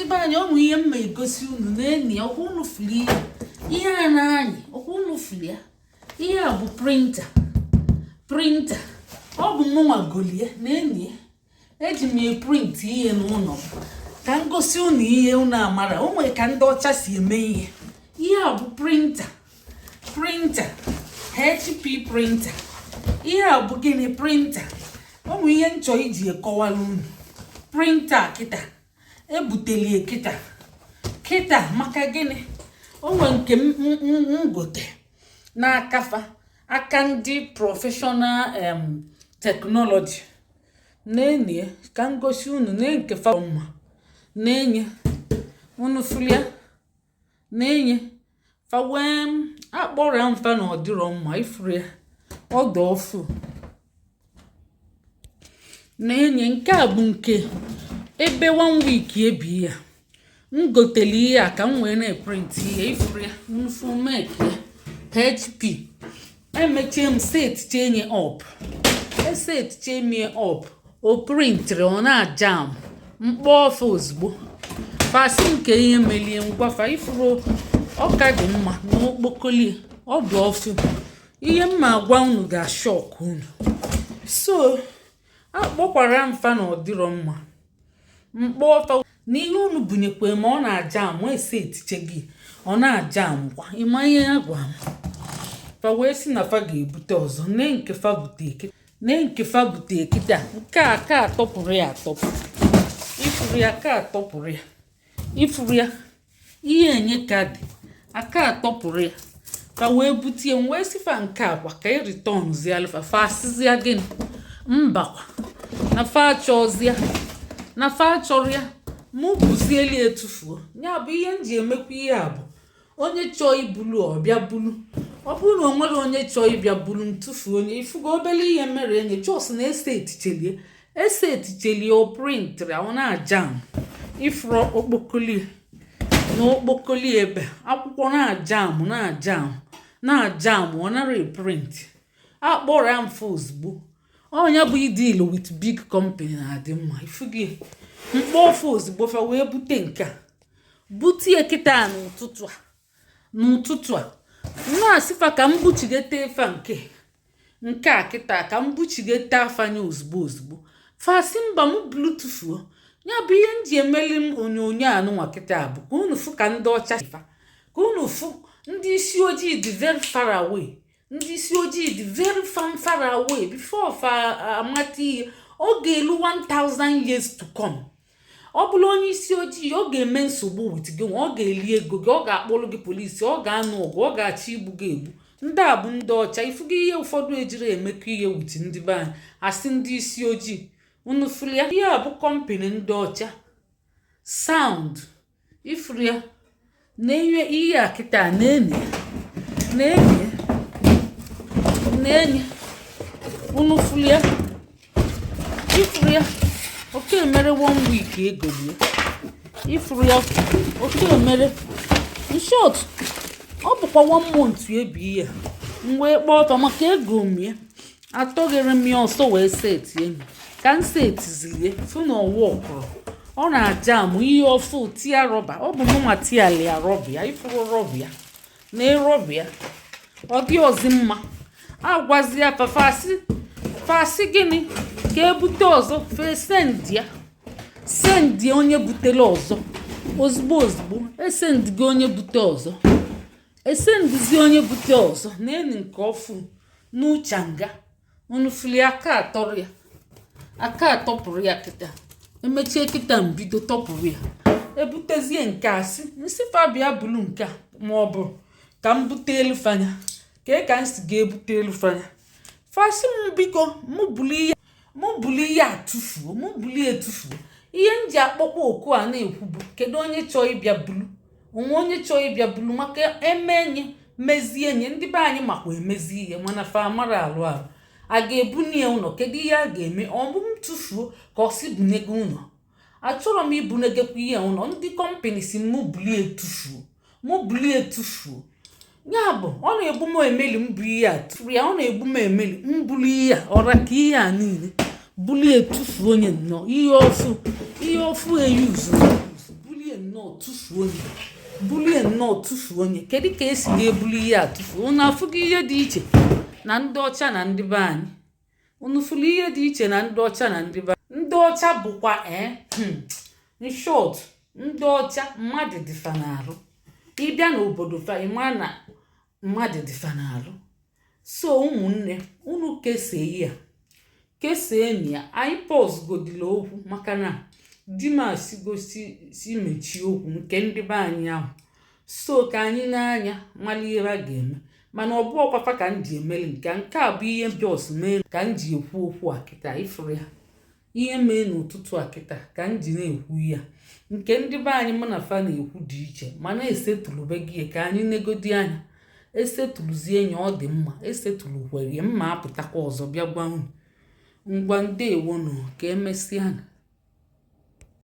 Be anyị, ọ nwụ ihe m ma egosi unu na-eni. Ọkwa unu fuli ihe, ihe a na-anyị. Ọkwa unu fuli ya. Ihe a bụ printer. Printer ọ bụ mụnwa golie na-eni. Eji m e print ihe n'ụlọ m ka m gosi unu ihe unu amara. O nwere ka ndị ọcha si eme ihe. Ihe a bụ printer, printer HP printer. Ihe a bụ gịnị? Printer. Ọ bụ ihe nchọ iji ekọwara unu. Printer kịta ebutelie kịta kịta. Maka gịnị? O nwere nke m gote n'akafa aka ndị professional technology na-enye ka m gosi unu na nke fa mma na-enye unu fulia na-enye fa. Wee akpọrọ mfa na ọdịrọ mma. Ifuru ya, ọdụ ọfụ na-enye. Nke a bụ nke ebe one week ebi ya. M gotere ihe a ka m wee na-e print ihe. Ifuru ya, nfu make ya HP. Emechie m set chenye up, e set chemie up, o printịrị, ọ na-ajam. Mkpọ ofe ozugbo fasi nke ihe melie ngwafa. Ifuru, ọka dị mma na okpokolie, ọ bụ ọfụ. Ihe m ma agwa unu ga-a shock unu. So akpọkwara mfa na ọdịrọ mma. Mkpọ ọfa na ihe unu bunyekwe ma ọ na-aja amụ ese etiche gị, ọ na-aja amụkwa. Ịma ihe ya gwa m? Fa wee sị na fa ga-ebute ọzọ. Nee nke fa bute, nee nke fa bute kịta. Nke a ka atọpụrụ ya atọpụ. Ifuru ya, ka atọpụrụ ya. Ifuru ya, ihe enye ka dị aka atọpụrụ ya ka wee butie. M wee sị fa nke a kwa ka e return zialụ fa. Fa asịzịa gịnị? Mbakwa, na fa achọzịa, na fa achọrọ ya. Mụ bụzieli etufuo ya. Bụ ihe m ji emekwa ihe a bụ onye chọọ ibulu, ọbịa bulu. Ọ bụrụ na o nwere onye chọọ ịbịa bulu, ntụfu onye ifugo obere ihe mere enye jos na ese etichelie, ese etichelie, o printịrị, ọ na-ajam. Ifuru okpokolie na okpokoli ebe akwụkwọ na-ajam, na-ajam, na-ajam, ọ nara e print. Akpọrọ ya mfe ozugbo. Ọnya bụ i deal with big company na-adị mma. Ifugi mkpọ ofe ozugbo, fa wee bute nke a, butie kịta n'ụtụtụ a. N'ụtụtụ a na-asịfa ka m buchigete efe nke a kịta, ka m buchigete afanye ozugbo ozugbo. Fasi mba, m bulu tụfuo ya. Bụ ihe m ji emeli m onyonyo anụnwa kịta bụ ka unu fụ ka ndị ọcha fa, ka unu fụ ndị isi ojii dị very far away. Ndị isi ojii dị very far, far away. Before fa amata ihe, ọ ga-elu 1000 years to come. Ọ bụrụ onye isi ojii, ọ ga-eme nsogbu with gị, ọ ga-eli ego gị, ọ ga-akpọrọ gị polisi, ọ ga-anụ ọgụ, ọ ga-achọ igbu gị egbu. Ndị a bụ ndị ọcha. Ifugo ihe ụfọdụ ejiri emekọ ihe with ndị be anyị, asị ndị isi ojii. Unu fụrụ ya? Ihe a bụ company ndị ọcha sound. Ifuru ya na-enye ihe a kịta na-enye, na-enye, na-enye. Unu fụrụ ya? Ifuru ya, oke mere one week egolie. Ifuru ya, oke mere. In short, ọ bụkwa one month ebi ihe. M wee kpọọ ọtọ maka ego m ya, atọghere m ya ọsọ wee setie m ka m setizie, fụ na ọwa ọkụrụ, ọ na-aja amụ ihe ọfụ tia rọba. Ọ bụ mụnwa tialia rọba ya. Ifuru rọba ya na ịrọba ya, ọ dị ọzi mma. Agwazi ya fafasi, fasi gịnị? Ka ebute ọzọ. Fe send ya, send onye butere ọzọ ozugbo ozugbo. E send gị onye bute ọzọ, e sendizi onye bute ọzọ. Na-eni nke ọfụ n'uchanga. Unu fili aka atọrọ ya, aka atọpụrụ ya kịta. Emechie kịta, mbido tọpụrụ ya, ebutezie nke a, sị nsị fabia bulu nke a, ma ọ bụ ka m bute elu fanya kee ka m si ga-ebute elu fanya. Fasị m biko, mụ bulu ihe, mụ bulu ihe a tụfuo, mụ bulu ya etufuo. Ihe m ji akpọkwa oku a na-ekwu bụ, kedu onye chọọ ịbịa bulu onwe? Onye chọọ ịbịa bulu maka emenye mezie nye ndị be anyị makwa emezi ihe, mana fa amara alụ alụ. A ga-ebunye ya ụlọ? Kedu ihe a ga-eme? Ọ bụ m tụfuo ka ọ sị bunego ụlọ? Achọrọ m ibunegekwa ihe ụlọ. Ndị company si mụ bulie etufuo, mụ bulie etufuo. Ya bụ ọ na-egbu m emeli m bụ ihe a tụrụ ya. Ọ na-egbu m emeli m bulu ihe a ọra ka ihe a niile bulie etufuo. Onye nnọọ ihe ofu, ihe ofu eyuzu bulie nnọọ. nnọọ tụfuo onye, bulie nnọọ tụfuo onye. Kedu ka esi ga-ebuli ihe a tụfuo? Unu afụgo ihe dị iche na ndị ọcha na ndị be anyị? Unu fụrụ ihe dị iche na ndị ọcha na ndị be ndị ọcha? Bụkwa ee, in short, ndị ọcha, mmadụ dịfa n'arụ. Ịbịa n'obodo fa, ịma na mmadụ dịfa n'arụ. So ụmụnne, unu kesie ya, kesie ya. Anyị pause godila okwu maka na di m asigosi si mechie okwu nke ndị be anyị ahụ. So ka anyị na-anya mara ihe a ga-eme, mana ọ bụ ọkwafa ka m ji emeli nke a bụ ihe just mee ka m ji ekwu okwu a kịta. Ifuru ya, ihe mee n'ụtụtụ a kịta ka m ji na-ekwu ya. Nke ndị be anyị mụ na fa na-ekwu dị iche, mana esetụlụbeghị ya ka anyị negodi anya. Esetụlụzie ya, ọ dị mma. Esetụlụkwere ya, mma apụtakwa ọzọ bịa gwa unu. Ngwa, ndewonụ, ka emesịa.